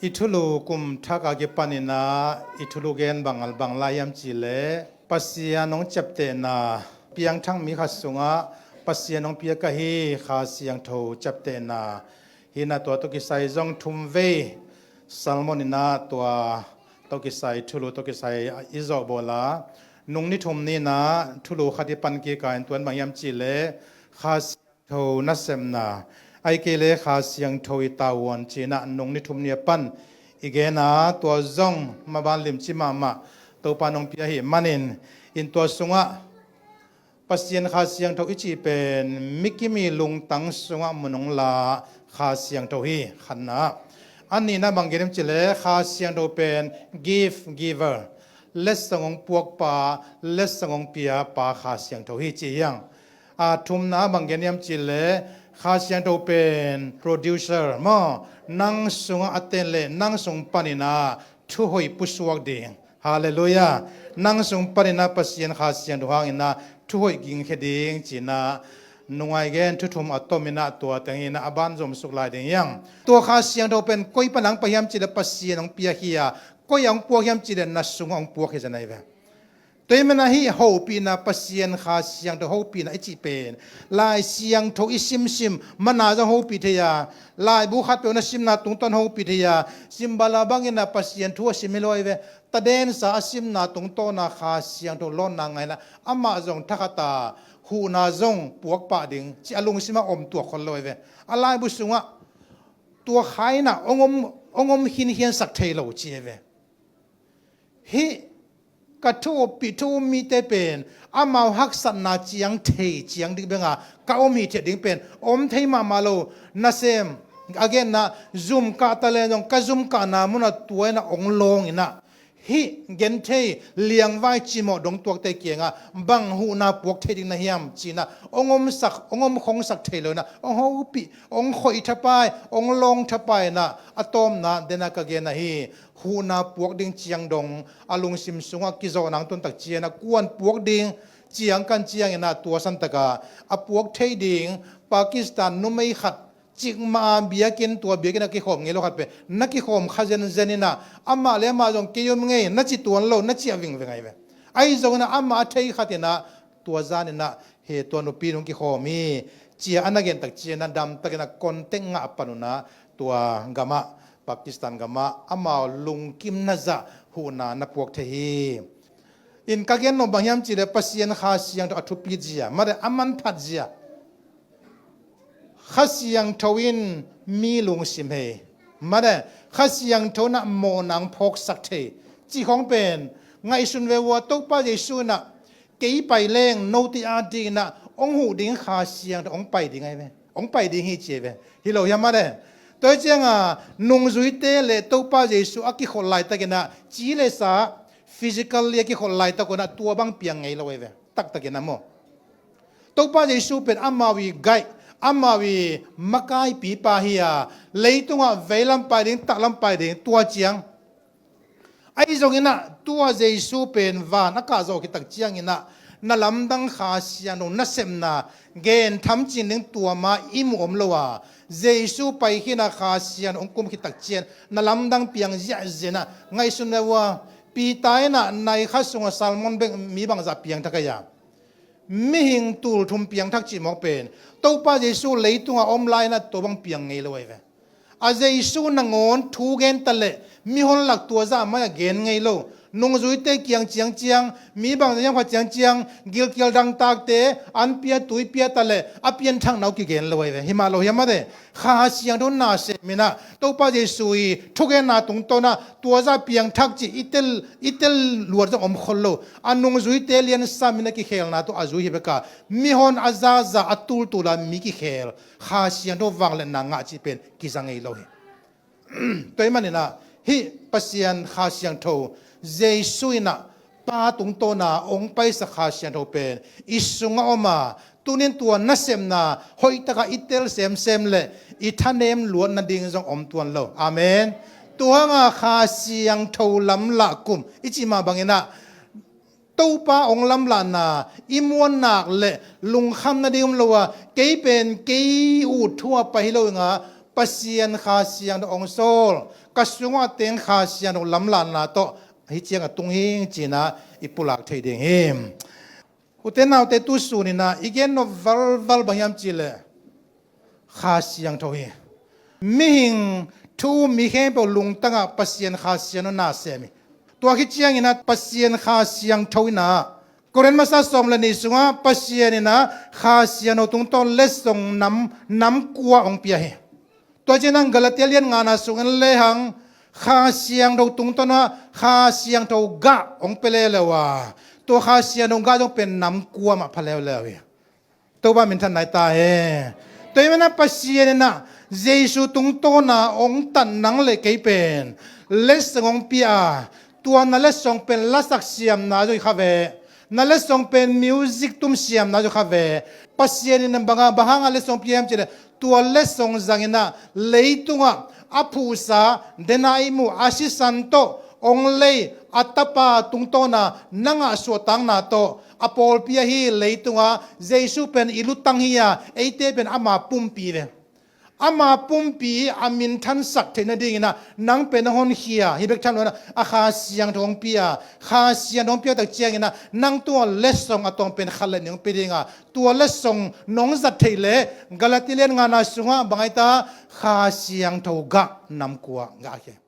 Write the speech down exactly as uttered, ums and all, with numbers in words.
I thulu kum thak a kipanin ah i thulu gen bang, bang lai hiam cih leh Pasian hong ciaptehna, piangthak mi khat sungah Pasian hong piak ahi Kha Siangtho ciaptehna hi-in ah, tua tawh kisai zong thum vei sermon in ah tua tawh kisai, thulu tawh kisai i zawhbawl a, nung ni thum ni-in ah thulu khat i pan kik a, in tua in bang hiam cih leh Kha Siangtho nasepna, ahih kei leh Kha Siangtho i tavuan ci-in ah nung ni thum ni a pan i gen a, tua zong maban limci mahmah Topa'n hong pia ahih manin, in tua sungah Pasian Kha Siangtho i cih pen mi kim i lungtang sungah mun hong la Kha Siangtho hi, khatna. A nihna bang gen hiam cih leh Kha Siangtho pen gift giver, letsong hong puakpa, letsong hong piapa Kha Siangtho hi ci hi hang. A thumna bang gen hiam cih leh Kha Siangtho pen producer maw, nang sungah a ten leh nang sung panin ah thuhoih pusuak ding. Halleluiah. Nang sung panin ah Pasian Kha Siangtho hangin ah thuhoih gingkhia ding ci-in ah, nungai gen thu thum a tomin ah tua teng hi-in ah a ban zom suk lai ding hi hang. Tua Kha Siangtho pen koi pan hong pai hiam cih leh Pasian hong piak hi a, koi ah hong puak hiam cih leh na sungah hong puak hi zen ahi ve. Tua ahih manin ah hih hopihna, Pasian Kha Siangtho hopihna i cih pen Lai Siangtho i simsim manin ah zong hopih thei a, laibu khatpeuh na simna tungtawn hopih thei a, simbala bangin ah Pasian thu a sim hi lo ahi ve. Tadensa a simna tungtawn ah Kha Siangtho lawnna ngah-in ah amah zong thakhat a, huhna zong puak pah ding cih a lungsim ah om tuak khol lo ahi ve. A laibu sungah tua Kha in ah hong om, hong om khinkhiansak thei lo ci ahi ve. Hih ka thu uppih thu um mite pen amau haksatna ciang thei ciang ding bek a, ka om hithiat ding pen om thei mahmah lo. Nasem, a genna, zum kah ta leng zong ka zum kahna mun ah tua in ah hong lawng in ah, hih genthei liangvai cimawh dongtuakte kiangah bang huhna puak thei ding na hiam ci-in ah hong omsak, hong omkhongsak thei lo in ah hong hopih, hong khoih thapai, hong lawng thapai in ah, a tawpna den ah ka gen ahi. Huhna puak ding ciang dong a lungsim sungah kizawhna hong tun tak ciangin ah kua'n puak ding ciang kan ciangin ah, tua santak a, a puak thei ding Pakistan numei khat, cikmah a biakinn, tua biakinn ah kikhawm ngei lo khat pen na kikhawm kha zenzen in ah, amah leh amah zong kei om ngei na ci tuan lo, na ciah vingveng ahi ve. Ahi zongin ah amah a thei khat in ah tua zan in ah, he, tua nupi in hong kikhawm hi ci-a a na gen tak ciangin ah damtakin ah contact ngah pan un ah tua gamah, Pakistan gamah amau lungkimna zah huhna na puak thei hi. In ka gen nop bang hiam cih leh Pasian Kha Siangtho a thupit zia, mate, a manphat zia. Kha Siangtho in mi lungsim hei, mate, Kha Siangtho in ah mawhna hong phawksak thei cih khawng pen ngaihsun ve ua, Topa Jesu in ah kei pai leng note adingin ah hong huh ding Kha Siangtho hong pai ding ahi ve. Hong pai ding hi ci ahi ve. Hi lo hiam, mate? Tua hi ciangin ah nungzuite leh Topa Jesu a kikholh laitakin ah, ci leh sa, physically a kikholh laitak un ah tua bang piang ngei lo ahi ve. Taktakin ah maw, Topa Jesu pen amau i guide, amau i makaipipa hi a, leitungah veilam pai ding, taklam pai ding, tua ciang. Ahi zongin ah tua Jesu pen van a kahzawh khit tak ciangin ah, na lamdang Kha Siangtho nasepna gen thamcing ding tua mah i mu om lo a, Jesu pai khin a, Kha Siangtho hong kum khit tak ciang na lamdang piang ziahziah in ah, ngaihsun ve ua, Peter in ah nai khat sungah salmon bek mi bangzah piangthak ahi a, mihing tul thum piangthak cih mawk pen Topa Jesu leitungah a om lai-in ah tua bang piang ngei lo ahi ve. A Jesu nangawn thu gen ta leh mihon lak tua zah mai-ah gen ngei lo. Nungzuite kiang ciangciang, mi bangzah hiam khat ciangciang, gilkial dangtakte an pia, tui pia ta leh a pianthakna uh kigen lo ahi ve. Hi mah lo hiam, mate? Kha Siangtho nasem in ah, Topa Jesu i thugenna tungtawn ah tua zah piangthak cih i tel, i tel luat zong om khol lo. A nungzuite liansam in a kikhelna tawh a zui hi bek a, mihon a zaza a tultul a mi kikhel, Kha Siangtho vangliatna ngah cih pen kiza ngei lo hi. Tua ahih manin ah hih Pasian Kha Siangtho, Jesu in ah Pa tungtawn a hong paisak Kha Siangtho pen i sungah om a, tuni-in tua nasepna hoihtak a i tel semsem leh i thanem luat nading zong om tuan lo. Amen. Tua hang a Kha Siangtho lamlah kum i cih mah bangin ah, Topa hong lamlahna i muan nak leh lungkham nading om lo a, kei pen kei ut thu-a pai hi lo ing a, Pasian Kha Siangtho hong sawl, ka sungah teng Kha Siangtho lamlahna tawh hih ciang a tung hing ci-in ah i pulak thei ding hi. Ute naute, tu sun in ah i gen nop valval bang hiam cih leh Kha Siangtho hi. Mihing thu mi khempeuh lungtang ah Pasian Kha Siangtho na sem hi. Tua khit ciangin ah Pasian Kha Siangtho in ah Korin masa sawm le nih sungah Pasian in ah Kha Siangtho tungtawn letsong nam, nam kua hong pia hi. Tua ciangin ah Galatia lian ngana sungin lehang Kha Siangtho tungtawn ah Kha Siangtho gah hong pia leuleu a, tua Kha Siangtho gah zong pen nam kua mah pha leuleu hi. Topa minthanna hi ta hen. Tua ahih manin ah Pasian in ah Jesu tungtawn a hong tat nang le kei pen letsong hong pia a, tua na letsong pen lasak siamna zong hi kha ve, na letsong pen music tum siamna zong hi kha ve. Pasian in ah bang a, bang hang a letsong pia hiam cih leh tua letsong zangin ah leitungah a phuhsa, den a ihmu a sisan tawh hong lei a Tapa tungtawn a na ngah suahtakna tawh a pawlpi ahi leitung ah Jesu pen i lutang hi a, eite pen ama pumpi ve. Ama pumpi a minthansak theih nadingin ah nang pen a honkhia hi bek tham lo in ah a Kha Siangtho hong pia a, Kha Siangtho hong piak tak ciangin ah nang tungah letsong a tawm pen khat le nih hong pia ding a, tua letsong nong zat theih leh Galatia lian ngana sungah bang a hi ta, Kha Siangtho gah nam kua gah a hi.